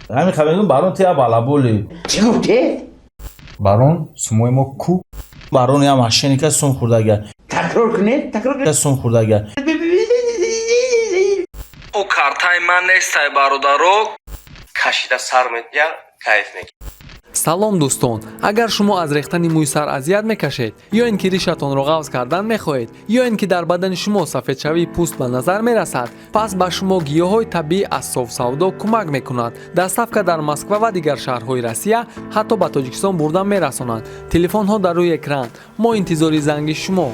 Ҳамин хабар барон тия балаболи. Чӣ гуфтед? Барон, сумои мо ку? Барон я мошенника сум хӯрдага. Такрор кунед, такрор кунед. Сум хӯрдага. Ӯ картаи ман нестай, бародаро. Кашида сар медиҳам, кайф мекунам. Салом, дӯстон! Агар шумо аз рехтани мӯи сар азият мекашед, ё ин ки ришатонро ғафз кардан мехоҳед, ё ин ки дар бадани шумо сафедшавии пӯст ба назар мерасад, пас ба шумо гиёҳҳои табиӣ аз Софсавдо кӯмак мекунад. Доставка дар Москва ва дигар шаҳрҳои Россия, ҳатто ба Тоҷикистон бурда мерасонанд. Телефонҳо дар рӯи экран. Мо интизори занги шумо.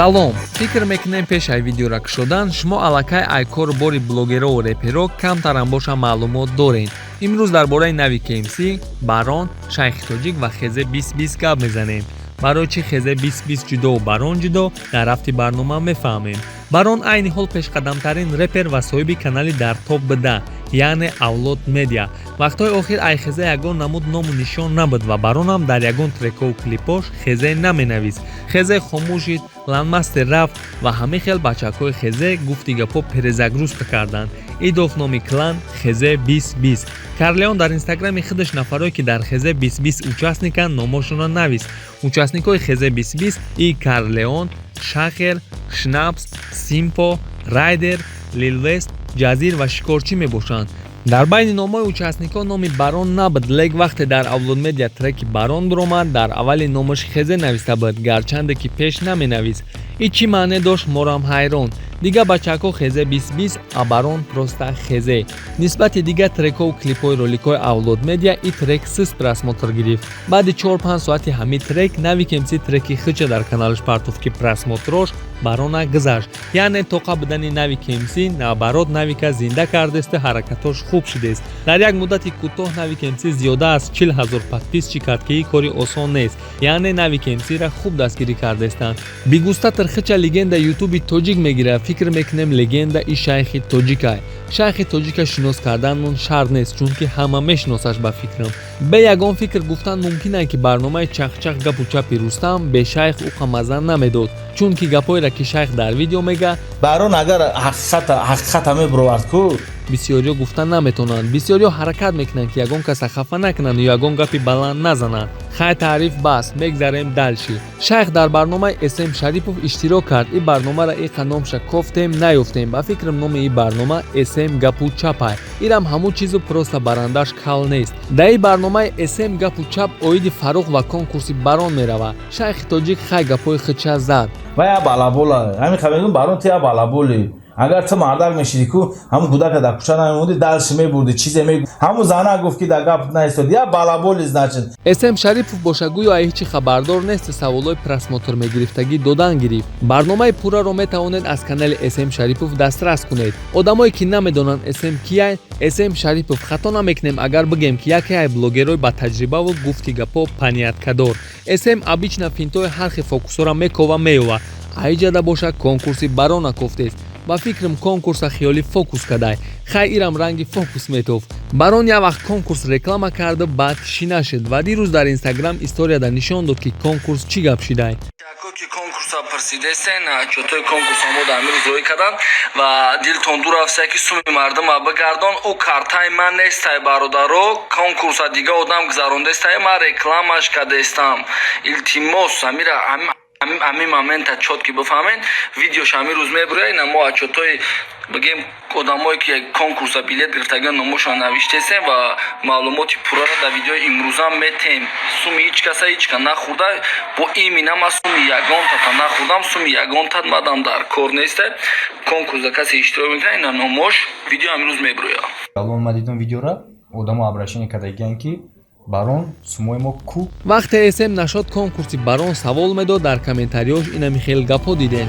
Салом! Фикр мекунем, пеш ай видеора кушодан шумо аллакай ай кору бори блогерову реперо камтарам боша маълумот доред. Имрӯз дар бораи нави КМС, Барон, Шайхи Тоҷик ва Хезе 2020 гап мезанем. Барои чӣ Хезе 2020 ҷудову Барон ҷудо, дар рафти барнома мефаҳмем. Барон айни ҳол пешқадамтарин репер ва соҳиби канали дар топ буда, яъне Авлод Медиа. Вақтҳои охир ай Хезе ягон намуд ному нишон набуд ва Баронам дар ягон трекову клипош Хезе наменавист. Хезе хомӯшид, Ланмастер рафт ва ҳамин хел бачакҳои Хезе гуфти гапҳо перезагрузка карданд. Идоф номи клан Хезе 2020. Карлеон дар инстаграми худаш нафарое, ки дар Хезе 2020 участниканд, номошонро навист. Участникҳои Хезе 2020 и Карлеон, Шахер, Шнапс, Симпо, Райдер, Лилвест, Ҷазир ва Шикорчӣ мебошанд. Дар байни номҳои участникҳо номи Барон набуд, лек вақте дар Авлодмедиа треки Барон буромад, дар аввали номаш Хезе нависта буд, гарчанде ки пеш наменавист. И чӣ маъне дошт, морам ҳайрон. Дигар бачакҳо Хезе 2020, а Барон просто Хезе. Нисбати дигар трекҳову клипҳои роликҳои Авлодмедиа и трек сист просмотр гирифт. Баъди 4-5 соати ҳамин трек Навик МС треки хича дар каналаш партофт, ки просмотрош Барона гузашт. Яъне тоқа будани Навик МС наоборот Навика зинда кардесту ҳаракатош хуб шудест. Дар як муддати кӯтоҳ Навик МС зиёда аз 40 000 подписчик кард, ки ин кори осон нест. Яъне Навик МСра хуб дастгирӣ кардестанд. Бигустатр хича легенда ютуби тоҷик мегирад. Фикр мекунем, легенда и Шайхи Тоҷикай. Шайхи Тоҷика шинос карданмон шарт нест, чунки ҳама мешиносаш. Ба фикрам, бе ягон фикр гуфтан мумкин ай, ки барномаи Чахчах гапу чапи Рустам бе Шайх уқа маза намедод, чунки гапҳоеро, ки Шайх дар видео мега, Барон агар ҳақиқата мебуровард ку. Бисёриҳо гуфта наметавонанд. Бисёриҳо ҳаракат мекунанд, ки ягон каса хафа накунанд ё ягон гапи баланд назананд. Хай, таъриф бас, мегзарем дальше. Шайх дар барномаи СМ Шарипов иштирок кард. Ин барномаро иқа номша кофтем, наёфтем. Ба фикрам, номи ин барнома СМ гапу чапай. Ирам ҳамун чизу, просто барандаш кал нест. Дар ин барномаи СМ гапу чап оиди Фаррух ва конкурси Барон меравад. Шайхи Тоҷик хай гапҳои хича зад. Ва я балабола. Ҳамин хабар барон тия балаболи. Агар ту мардак мешиди ку, ҳамун кӯдака дар кӯча намемонди, дальше мебурди, чизе ме ҳамун зана гуфт, ки дар гап наистод. Я балаболи, значит. СМ Шарипов боша гӯё ай ҳечи хабардор нест, саволҳои просмотр мегирифтагӣ додан гирифт. Барномаи пурраро метавонед аз канали СМ Шарипов дастрас кунед. Одамое, ки намедонанд СМ кияй, СМ Шарипов, хато намекунем, агар бигем, ки яке ай блогерҳои ба таҷрибаву гуфти гапҳо поняткадор. СМ обычно финтои ҳар хел фокусҳоро мекова, меёва. Айҷада боша конкурси Барона кофтест. Ба фикрам, конкурса хиёлӣ фокус кадай. Хай, ирам ранги фокус метофт. Барон як вақт конкурс реклама карду, баъд чӣ нашуд ва дирӯз дар Инстаграм историяда нишон дод, ки конкурс чӣ гап шидай. Яко ки конкурса пурсидестен, отчётҳои конкурса мо дар амирӯз роӣ карданд ва дилтон дур рафта, ки суми мардума бигардон. Ӯ картаи ман нестай, бародаро. Конкурса дига одам гузарондестай, ман рекламаш кардестам. Илтимос, амира ҳамин момента чётко бифаҳмен. Видеош ҳамин рӯз мебуря. Ина мо отчётҳои, бигем, одамое, ки конкурса билет гирифтагиан, номошон навиштесем ва маълумоти пурраро дар видеои имрӯза метем. Суми ҳеҷ каса ҳеҷ ка нахӯрда. Бо имина ман суми ягонтата нахӯрдам, суми ягонтат мадам дар кор неста. Конкурса касе иштирок мекунад, ина номош, видео ҳамин рӯз мебуря. Алон ма дидам видеора, одамо обращение кардагиянд, ки Барон, сумои мо ку? Вақте СМ нашод конкурси Барон савол медод, дар комментариёш инами хел гапҳо дидем.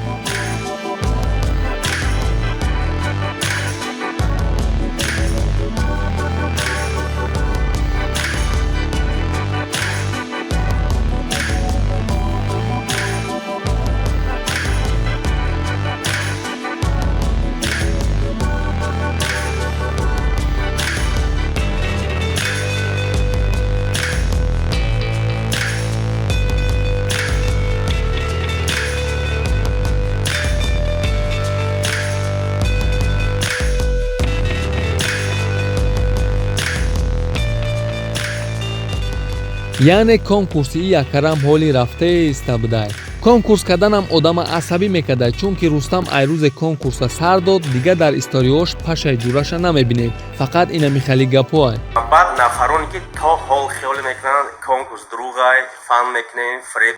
Яъне конкурси и якарам ҳоли рафтаиста будай. Конкурс карданам одама асабӣ мекарда, чунки Рустам ай рӯзе конкурса сар дод, дигар дар историҳош пашаи ҷураша намебинем, фақат инами хали гапҳоай. Баъд нафароне, ки то ҳол хиёл мекунанд, конкурс дурӯғай, фан мекунем, фиреб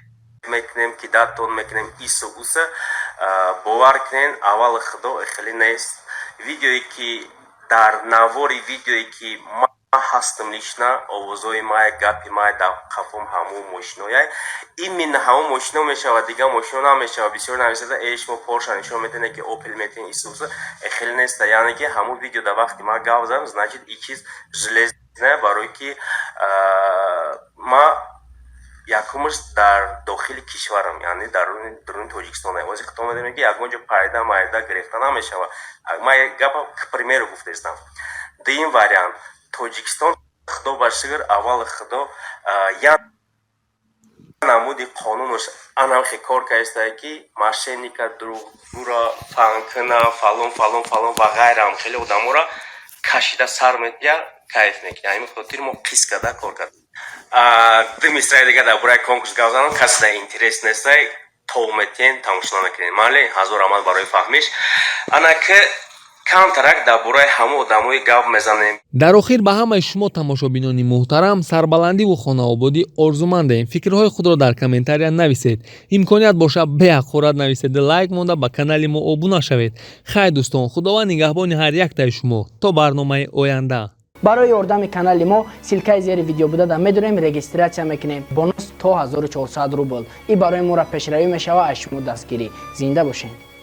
мекунем, кидатон мекунем, ису уса, бовар кунен, аввали худо, хеле нест. Видеое ки дар навори видеое ки ман ҳастам лично, овозои май, гапи май, дар қафом ҳамун мошинояй, именно ҳамун мошино мешавад, дигар мошино намешавад. Бисёр нависада: «Э, шумо Порша нишон метавонед, ки Опел метавонед», ису уса. Хеле неста. Яъне ки ҳамун видео дар вақти ман гап задам, значит, и чиз железная, барое ки ма якумаш дар дохили кишварам, яъне дар дуруни Тоҷикистон. Ози худтон медонем, ки ягон ҷо пайда майда гирифта намешавад. Ман гапа к примеру гуфтаистам. Дуюм вариант: Тоҷикистон, худо ба шукр, аввали худо, як намуди қонунаш анамхе кор кардастае, ки мошенника, дурӯғгӯра, фанкина, фалон, фалон, фалон ва ғайраам хеле одаморо кашида сар метия, кайф мекунад. Ҳамин хотир мо қис карда кор кардем. Ду мисраи дига дар бораи конкурс гап занам, касе дар интерес нестай, то метиен, тамошо намекунем. Майли, ҳазор раҳмат барои фаҳмиш. Ана ки камтарак дар бораи ҳамон одамои гап мезанем. Дар охир ба ҳамаи шумо, тамошобинони муҳтарам, сарбаландиву хонаободӣ орзумандем. Фикрҳои худро дар комментария нависед, имконият боша, беҳақорат нависед, лайк монда, ба канали мо обуна шавед. Хайр, дӯстон, Худованд нигаҳбони ҳар яктаи шумо. То барномаи оянда. Барои ёрдами канали мо ссылкаи зери видео буда, медонем, регистрация мекунем, бонус то 1400 рубл. И барои моро пешравӣ мешава. Аз шумо дастгирӣ. Зинда бошед.